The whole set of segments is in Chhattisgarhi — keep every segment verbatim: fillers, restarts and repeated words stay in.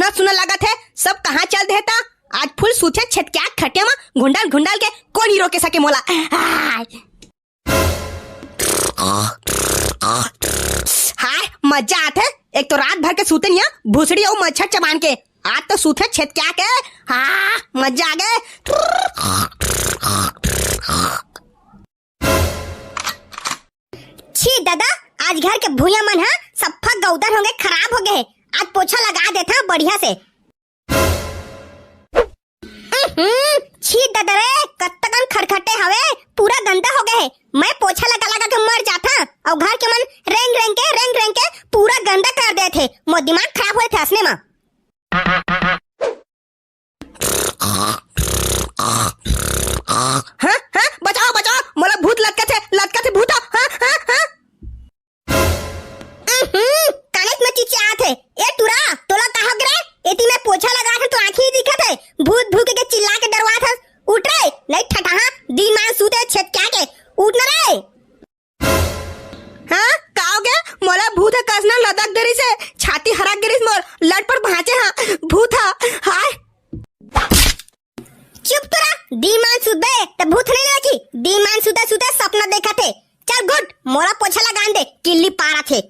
सुन्ना सुन्ना लगत हे, सब कहाँ चल दे हे त? आज फुल सूते छेतक्या खटिया म घुंडल घुंडल के कोन ही रोके सके मोला। आय। हाय, मजा आथे। एक तो रात भर के सूते निया भुसड़ी अउ मच्छर चबान के, आज तो सूते छेतक्या के। हाँ, मजा आ गे। छी ददा, आज घर के भुइयां मन ह सफ्फा गौदर होगे, खराब होगे हे। आज पोछा लगा देथंव बढ़िया से। उहुं, छी ददा रे, कतकन खटखटे हवे, पूरा गंदा होगे हे। मैं पोछा लगा लगा के मर जाथंव, अउ घर के मन रेंग रेंग के, रेंग रेंग के पूरा गंदा कर देथे। मोर दिमाग खराब होथे असने म। हाँ, हाँ, बचाओ, बचाओ, मोला भूत लटकत हे, लटकत हे भूत, हाँ, हाँ, हाँ। उहुं, कानेच में चिचियात हे। ए टूरा, तोला का होगे रे? एती में पोछा लगात हंव तो आँखी दिखत हे। भूत भूत के चिल्ला के डरवात हस। उठ रे, नहीं ठठाहा, दिन मान सूते छेतक्या के। उठ न रे। हाँ, का होगे? मोला भूत ह कस न लदक देरिस हे, छाती हरक गे रिहिस मोर, लट पर भांचे हाँ, भूत ह, हाय। चुप तो रह, दिन मान सुतबे, त भूत नहीं लगी, दिन मान सुते सुते सपना देखत हे। चल गुड, मोला पोछा लगान दे, किल्ली पारत हे।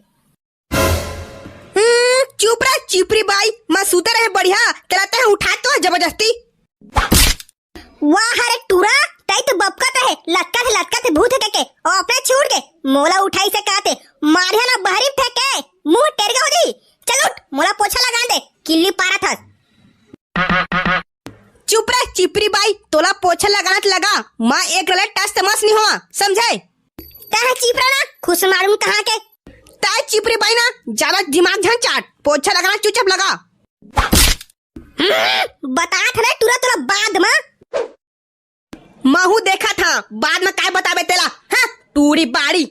हम्म, चुप रह, चिपरी बाई, मैं सुते रहे बढ़िया, तेला तैं उठा तो जबरदस्ती। वाह रे टूरा, तैं तो बपकत हे, लटकत हे, लटकत हे भूत हे के, अउ अपने छूट के, मोला उठाइस हे कहत हे, मारिहा न बहरी फेंक के, मुंह टेरगा हो जाही। चल उठ, मोला पोछा लगान दे, किल्ली पारत हस। चुप रह चिपरी बाई, तोला पोछा लगाना त लगा, मैं एकला ले टस से मस नहीं होवां, समझे? तैं ह चिपरा ना, खुस मारूं कहाँ के। तैं चिपरी बाई ना, ज्यादा दिमाग झन चाट, पोछा लगाना चुपचाप लगा। हम्म, बतात हंव रे टूरा तोला बाद म। महूं देखत हंव, बाद म काय बताबे तेला। हाँ, टूरी बाड़ी।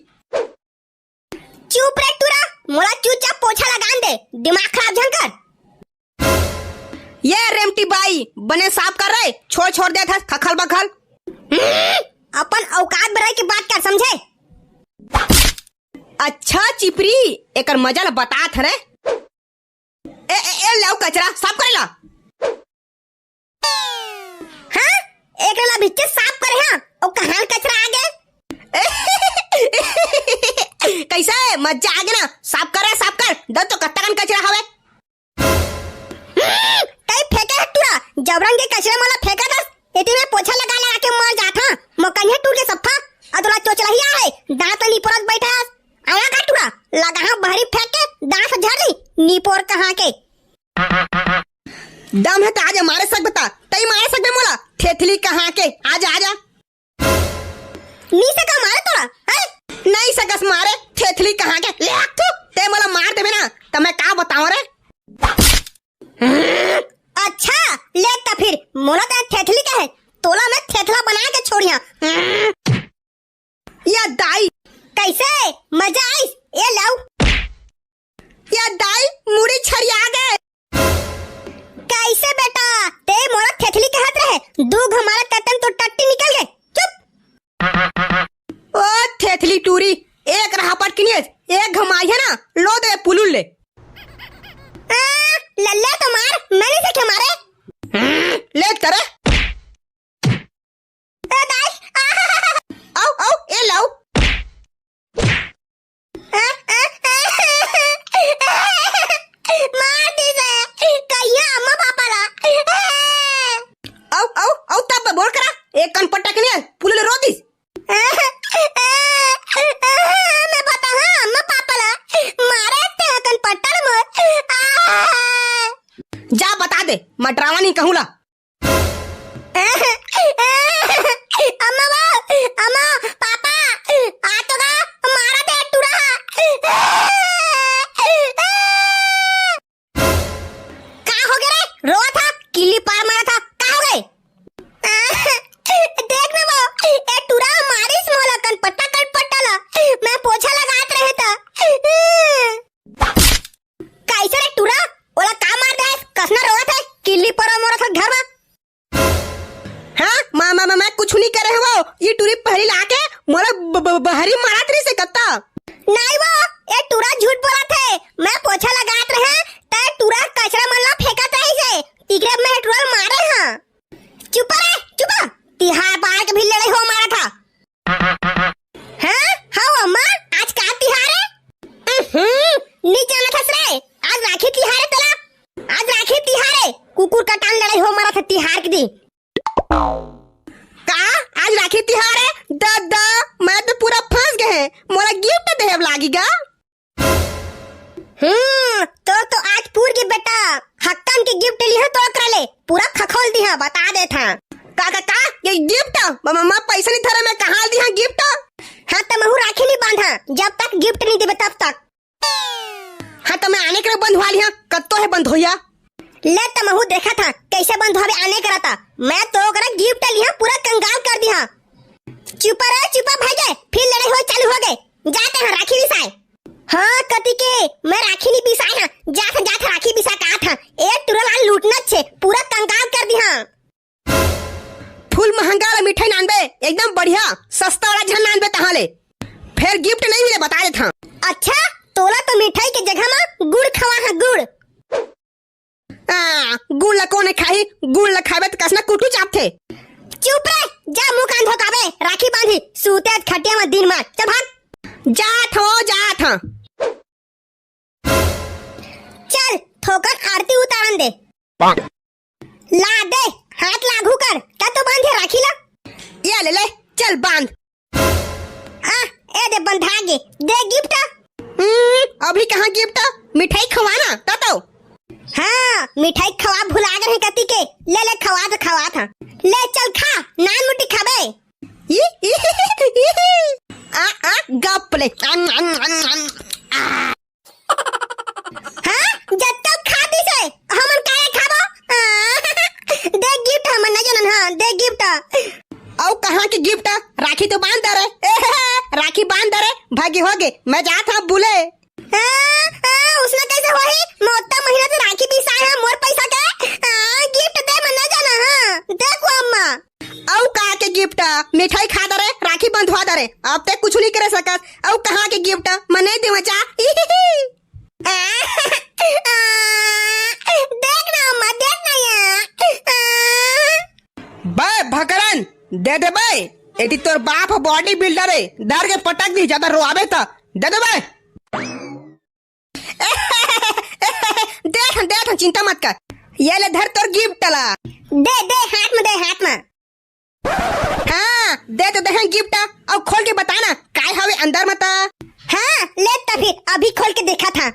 चुप रे टूरा, मोला चुपचाप पोछा लगान दे, दिमाग खराब झन कर। ये रेमटी बाई, बने साफ कर रे, छोड़ छोड़ देत हस खखल बखल। हम्म, अपन औकात बढ़ाई के बात कर, समझे? अच्छा चिपरी, एकर मजा ल बतात हंव रे। ए, ए, ए, लाव कचरा, साफ करे ला। हाँ? एकरे ला भिच्चे साफ करे हंव, अउ कहाँ कचरा आ गे? कइसे? मजा आ गे ना? साफ कर रे, साफ कर। देख तो कतका कन कचरा हवे। हम्म, तैं फेंके हस टूरा, जबरन के कचरा मोला फेंकत हस, एती में पोछा लगा लगा के मर जात हंव, मोकनिया टूर के सफ्फा, अउ तोला चोचलहिया हे, दांत ल निपोरत बइठे हस, आवा का टूरा, लगा हंव बहरी फेंक के, दांत ल झर ली, निपोर कहाँ के। दम हे त आजा मारे सकबे त, तैं मारे सकबे मोला, थेथली कहाँ के, आजा, आजा। नी सका मारे तोला, हैं? नहीं सकस मारे, थेथली कहाँ के, ले आ तू, तैं मोला मार देबे ना, त मैं का बतावं रे? अच्छा, ले त फिर, मोला तैं थेथली कहे, तोला मैं थेथला बना के छोड़िया। या दाई। कइसे? मजा आइस? ए लाव। या दाई, मुड़ी छरिया गे। कइसे बेटा? तैं मोला थेथली कहत रहे, दू घमारा कतन तो टट्टी निकल गे। चुप। ओ थेथली टूरी, एक रहा पटकिनियस, एक घमाई हे ना, लो दे पुलुल ले। आ, लल्ले तो मार, मैं नहीं सके मारे। हम्म, ले तरे। ए दाई, आ! अउ, अउ, ए लव। मार दिस हे, कहिया अम्मा पापा ला। अउ, अउ, अउ, तब बोल करा, एक कन पटक ने, पुलुल रो दिस। मैं बता, हाँ, अम्मा पापा ला, मारे ते कन पट्टा ल मोर। जा बता दे, मैं डरावा नहीं कहूँ ला। अम्मा वो, अम्मा, पापा, आ तो गा, मारा दे टूरा। का हो गया रे? रोवा था, किल्ली पार मारा था, का हो गए? देख ना वो, ए टूरा मारिस मोला कनपट्टा, कनपट्टा ला, मैं पोछा लगात रहे था। कइसे रे टूरा? ओला का मार दे? कस न रोवत हे? किल्ली परो मोर घर मा। हाँ, माँ, माँ, माँ, मैं कुछ नहीं करे हवो। ये टूरी पहली ला के मोला ब-, ब-, बहरी मारत रहिस हे कत्ता। नहीं वो, ये टूरा झूठ बोलत हे। मैं पोछा लगात रहे, तै टूरा कचरा मन ला फेंकत कुकुर कटान लड़ाई हो मरत हे तिहार के दिन। का? आज राखी तिहार हे? ददा, मैं तो पूरा फंस गे हे। मोला गिफ्ट देहे बर लागही गा। हम्म, तो, तो आज पूर के बेटा हक्कन के गिफ्ट लिहा तो ओकरा ले पूरा खखोल दिहा, बता देत हा। का, का, का? ये गिफ्ट? म-, म-, मैं पैसा नहीं धरे, मैं कहाँ दिहा गिफ्ट? हाँ, त महू राखी नहीं बांधा, जब तक गिफ्ट नहीं देबे तब तक। हाँ, त मैं आने के बंधवा लिहा, कत्तो हे बंधोइया? ले त महू देखत हा, कैसे बंधवाबे आने करता। मैं तो ओकरा गिफ्ट लिहा, पूरा कंगाल कर दिहा। चुपा रे, चुपा भाई गे, फिर लड़ाई हो चालू हो गे। जात हा राखी बिसाए। हाँ, कति के, मैं राखी नहीं बिसाए हा, जात हा, जात हा राखी बिसा का था। ए टुरा लाल लूटना छे, पूरा कंगाल कर दिहा। फुल महंगा वाला मिठाई नानबे, एकदम बढ़िया, सस्ता वाला झन नानबे तहाँ ले। फेर गिफ्ट नहीं मिले, बता देत हा। अच्छा, तोला तो मिठाई के जगह मा गुड़ खवा हा, गुड़। आ, गुड़ ला कोन खाही? गुड़ ला खाबे त कस ना कुटू चापथे। चुप रे, जा मुंह कान धोकाबे, राखी बांधी, सूते खटिया मा दिन मा, चल भाग। जात हो, जात हा। चल, थोकन आरती उतारन दे। ला दे, हाथ लागू कर, त तो बांधे राखी ला। ये ले ले, चल बांध। आ, ए दे बंधा गे, दे गिफ्ट। हम्म, अभी कहाँ गिफ्ट? मिठाई खवा ना, त तो। हाँ, मिठाई खवा भुला गे हे कति के, ले ले खवा त खवा था। ले चल खा, नान मुट्ठी खाबे। आ, आ, गप ले। आम, आम, आम, आम। आ। हाँ, जब तक खा दिस हे, हमन काहे खाबो? आ, दे गिफ्ट, हमन नहीं जानन, हाँ, दे गिफ्ट। अउ कहाँ के गिफ्ट? राखी तो बांध दे रे। ए, राखी बांध दे रे, भागी हो गे, मैं जात हा बुले। हाँ, हाँ, उसने कैसे होही? मैं ओत्ता महीना से राखी बिसाए हा, मोर पैसा के। हाँ, गिफ्ट दे, मैं नहीं जाना, हाँ, देखो अम्मा। अउ का के गिफ्ट? मिठाई खा दरे, राखी बंधवा दरे, अब ते कुछ नहीं करे सकस। अउ कहाँ के गिफ्ट? मैं नहीं देवा चा। देख ना अम्मा, देख ना या। बे भकरन, दे दे बे। एती तोर बाप ह बॉडी बिल्डर हे, धर के पटक दी, ज्यादा रोआबे त। दे दे बे। देख, देख, चिंता मत कर। ये ले धर तोर गिफ्ट ला। दे, दे, हाथ में दे, हाथ में। हाँ, दे तो दे गिफ्ट, अउ खोल के बता ना, काय हवे अंदर में त। हाँ, ले त फिर, अभी खोल के देखा था।